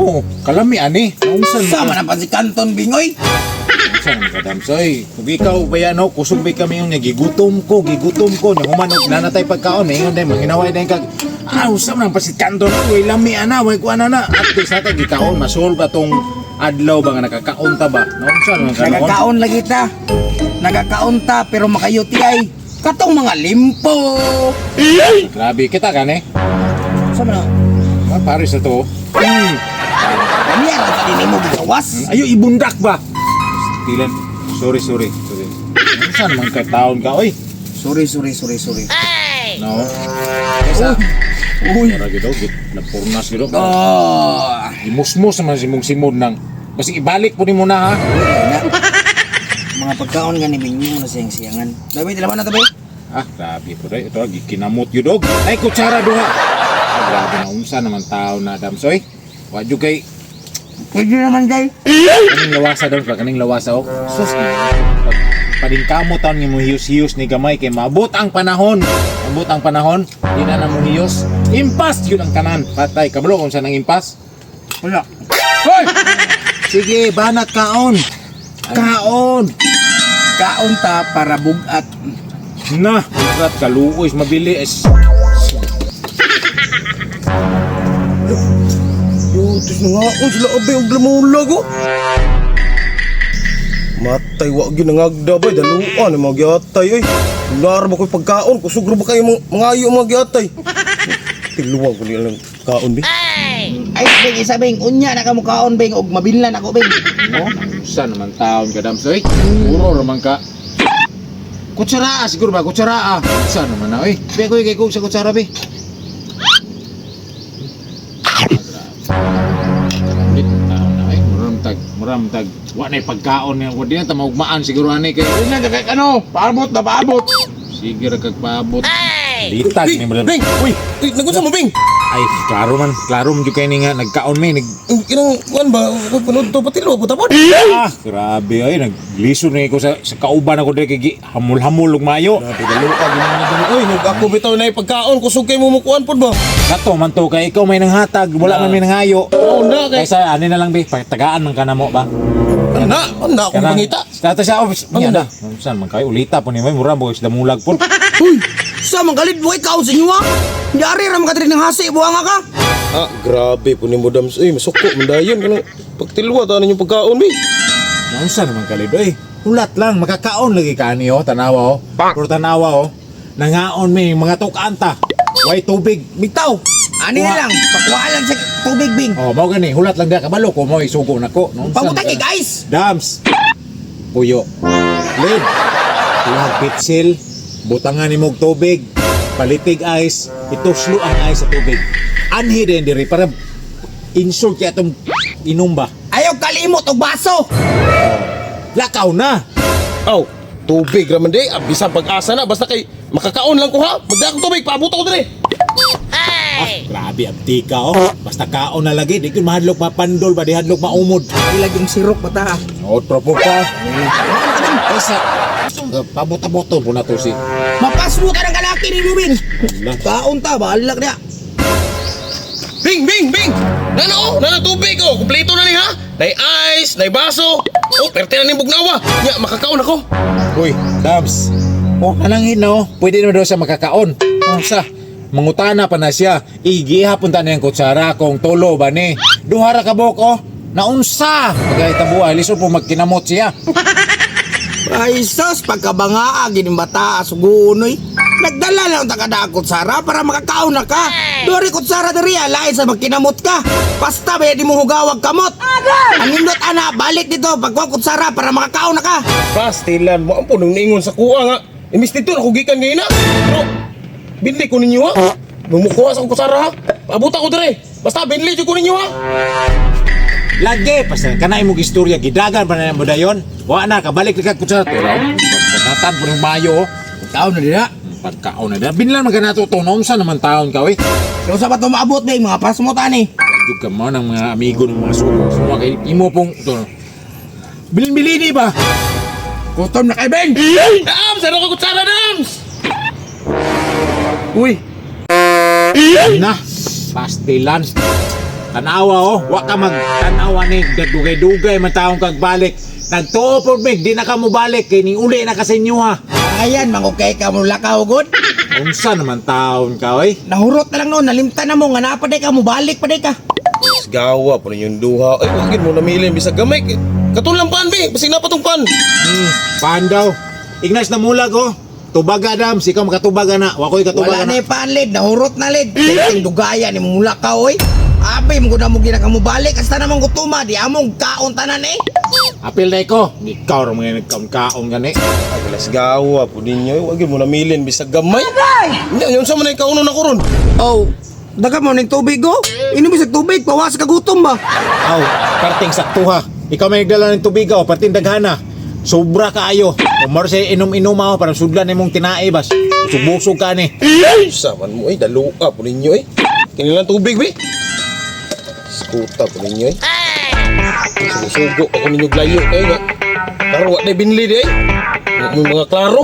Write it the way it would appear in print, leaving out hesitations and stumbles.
Oh, kalami ani. Naunsan Sa man ang pansit kanton, Bingoy. Unsa man ka, Dams? Oy, kung ikaw ba yan, no, kusog ba kami yung gigutom ko, gigutom ko. Nya human og nanatay pagkaon, ingon day manginaway day kag ah, unsa man ang pansit kanton, way lami ana, way kuan ana. At least natay gikaon masolve atong adlaw ba nga nakakaon ta ba? Naunsa man ka noon? Nagakaon lagi ta. Nagakaon ta pero maka-UTI. Katong mga limpo. Grabe kita gani. Sa man ang- Ah, pares na to. Kanya ra sa dinhi mo gigawas. Ayo ibundak ba? Tilan. Sorry, sorry, sorry. Unsa man ka taon ka, oy? Sorry, sorry, sorry, sorry. No. Kaysa Uy. Mura gid git napurnas gid. Oh. Imusmos naman si mong simod nang basta ibalik po nimo na ha. Na. Mga pagkaon nga ni Binyo na siyang siyangan. Dabi, dalawa na tabi. Ah, grabe po dai. Ito gikinamot yun dog. Ay kutsara duha. Ah, grabe na unsa naman tao na damsoy. Wa jud kay Pwede naman, day. kaning lawasa daw ba kaning lawasa oh. Sus. Pag paningkamot taon nga mo hiyos-hiyos ni gamay kay maabot ang panahon. Maabot ang panahon, di na na mo hiyos. Impas yun ang tanan. Patay kabalo kung saan ang impas. Wala. Hoy! Sige, banat kaon. Kaon. Kaon ta para bugat. Na, urat kaluoy mabili is. Yutos na nga akong sila abe og lamulag oh. Matay wa gyud nangagda bay daluan ang mga gyatay oy. Nar ba ko'y pagkaon kusog ra ba kayo mga mangayo ang mga gyatay. Tiluwag ko nila ng kaon bi. Ay, Bing, isa, Bing. Unya na ka mo kaon, Bing. Og mabinlan ako, Bing. Oh, unsa naman taon ka damsoy? Puro raman ka. Kutsara ah, siguro ba? Kutsara ah. Unsa naman na oy? Be ko kay kog sa kutsara be. Ulit taon na oy. Muram tag, muram tag. Wa nay pagkaon niya. Wa di na ta maugmaan siguro ani kay. Hindi na, kay ano, paabot na paabot. Sige ra kag paabot. Litag ni mo. Bing, Uy, uy, nagunsa mo Bing? ay klaro man, klaro man jud kay ni nga nagkaon mi nag Ang Kinang kuan ba ko panood to patiluwa po tapon. Ah, grabe ay naglisod na ko sa kauban ako diri kay hamul-hamul og mayo. Grabe daluan gyud mga dali. Uy, nug ako bitaw na pagkaon kusog kay mo mukuan pod ba? Kato man to kay ikaw may nanghatag, wala man may nangayo. Oo na kay Kaysa ani na lang be, pagtagaan man ka na mo ba? na, na akong pangita. Tata siya office. Ano Ano na? Saan man kayo ulita po ni may mura mo isda mulag po. Uy, sa mga galit buhay kaon sa inyo, ha? Yari ra makadiri ng hasi, buwanga ka. Ah, grabe po ni mo dams. Uy, masuko man dayon kanang pagtilwa ta ninyo pagkaon bi. Naunsa naman kalido eh. Ulat lang makakaon lagi ka ani oh, tanawa oh. Pero tanawa oh. Nangaon mi mga tukaan ta. Way tubig. Bitaw. Ani na lang, pakuha lang sa tubig, Bing. Oh, mao gani hulat lang diha kabalo ko mo isugo nako. Naunsa Pangutang man kay ka- guys. Dams. Puyo. Lid. Kuha pitsil. Butangan ni mog tubig. Palitig ice. Ituslo ang ice sa tubig. Anhi din diri para insult kay atong inom ba. Ayaw kalimot og baso. Lakaw na. Aw, tubig raman di. Ah, bisan pag-asa na basta kay makakaon lang ko ha. Magdala akong tubig, paabot ako dire. Ah, grabe abdi ka oh. Basta kaon na lagi di kun mahadlok mapandol ba di hadlok maumod. Ilag yung sirok bata. Ha. Otro po ka. Kaysa pabot-aboto po na to si. Mapasmo ka ng kalaki ni Bing. Ala. Kaon ta, bahalak niya. Bing, bing, bing. Nana oh, nana tubig oh, kumpleto na ni ha. Nay ice, nay baso. Oh, perte na ning bugnawa. Nya makakaon ako. Uy, Dams. Oh, kanangin na oh. Pwede naman daw siya makakaon. Oh, sa mangutana pa na siya. Igihapon ta niyang kutsara kung tulo ba ni. Duha ra ka buok oh. Naunsa. Pagay tabuay lisod po magkinamot siya. Ay sus, pagkabangaa, gining bata, sugunoy. Nagdala lang ta kada kutsara para makakaon na ka. Dori kutsara diri, lain sa magkinamot ka. Basta ba di mo hugawag kamot. Ang nindot ana, balik dito pagkuha kutsara para makakaon na ka. Pastilan mo ang punong niingon sa kuha nga. Imbis dito ako gikan ngayon na. Pero binli ko ninyo ha. Mumukuha sa akong kusara ha. Paabot ako dire. Basta binli jud ko ninyo ha. Lagi pa sa kanay mo istorya gidagan pa na mo dayon. Wa na kabalik kag kutsara to. Pagkatan po ng mayo oh. Kaon na dira. Pagkaon na da. Binlan man ka nato to. Naunsa naman taon ka oy. Pero sa pa tumaabot ba mga pasmo tani. Jud ka mo ng mga amigo ng mga suko. Sumuha kay imo pong to. Bilin-bilini ba? Gutom na kay Beng. Dams, ano ko kutsara dams? Uy, Na, pastilan. Tanawa oh, wa ka magtanawa ni dugay-dugay man taong kag balik. Nagtuo pod mig, di na ka mobalik kay ning uli na ka sa inyo ha. Ayan, mangukay ka mo lakaw god. Unsa naman taon ka oy? Nahurot na lang noon, nalimtan na mo nga napaday ka, mubalik paday ka. Gawa po ninyong duha. Ay, wagin mo namili bisag gamay. Katulang pan be, basig na patong pan. Paan daw? Ignas na mulag oh. Tubaga dam, sikaw makatubaga na. Wa ko'y katubaga Wala na. na ipanlid, nahurot na lid. Ang dugaya ni mula ka oy. Abi, mo na mo gina ka mubalik, hasta namang gutuma, di among kaon tanan eh. Apil na ko. Ikaw ra mga nagkaon-kaon gani. Ay, galas gawa po ninyo. Wagin mo namilin bisag gamay. Hindi, yun sa man ay kauno na ko ron. Oh, daga mo ning tubig oh. Inom sa tubig, pawas ka gutom ba? Aw, parting saktuha. Ikaw may nagdala ng tubig oh, parting daghana. Sobra kaayo. Umar sa inom-inom ako para sudlan imong tinae bas. Busog-busog ka ni. Ay, saman mo ay, daluka po ninyo eh. Kinilang tubig be. Skuta po ninyo eh. Sugusugo ako ninyo glayo kayo nga. Klaro, wa na binli di eh. May mga klaro.